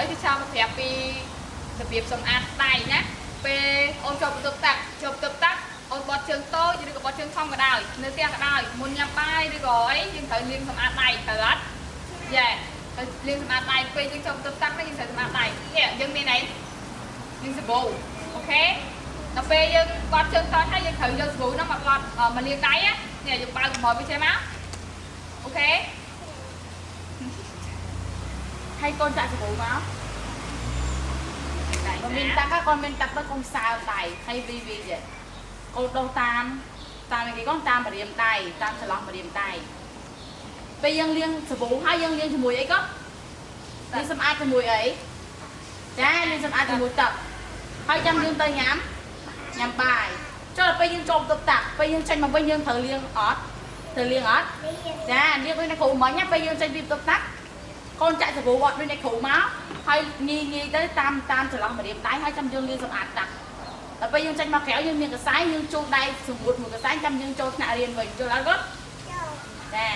ឡូវទីឆាមកប្រាប់ពីរបៀបសម្អាតដៃណាពេលអូនចូលបន្ទប់ទឹកចូលបន្ទប់ទឹកអូនបត់ជើងតូចឬក៏បត់ជើងធំក៏ដោយនៅផ្ទះក៏ដោយមុនញ៉ាំបាយឬក៏អីយើងត្រូវលាងសម្អាតដៃត្រូវអត់យ៉ាត្រូវលាងសម្អាតដៃពេលយើងចូលបន្ទប់ទឹកហ្នឹងយើងត្រូវសម្អាតដៃនេះយើងមានអីមានសាប៊ូ OK ដល់ពេលយើងបត់ជើងតូចហើយយើងត្រូវយកសាប៊ូហ្នឹងមកបត់មកលាងដៃណានេះយើងបើកកម្រវាចេះមក OK ហើយកូនចាក់សាប៊ូមកបើមានទឹកកូនមានទឹកទៅកុំសើមដៃហើយវីវីចេះកូនដោះតាមតាមអីគេកូនតាមម្រាមដៃតាមចន្លោះម្រាមដៃពេលយើងលាងសាប៊ូហើយយើងលាងជាមួយអីកូនលាងសម្អាតជាមួយអីចាលាងសម្អាតជាមួយទឹកហើយចាំយើងទៅញ៉ាំញ៉ាំបាយចុះដល់ពេលយើងចូលបន្ទប់ទឹកពេលយើងចេញមកវិញយើងត្រូវលាងអត់ត្រូវលាងអត់ចាលាងដូចអ្នកគ្រូមិញណាពេលយើងចេញពីបន្ទប់ទឹក កូនចាក់សាប៊ូអត់ដូចអ្នកគ្រូមកហើយងាយងាយទៅតាមតាមចន្លោះម្រាមដៃហើយចាំយើងលាងសម្អាតទឹកដល់ពេលយើងចេញមកក្រៅយើងមានកសែងយើងជូតដៃសម្ងួតមួយកសែងចាំយើងចូលថ្នាក់រៀនវិញយល់អត់កូនចា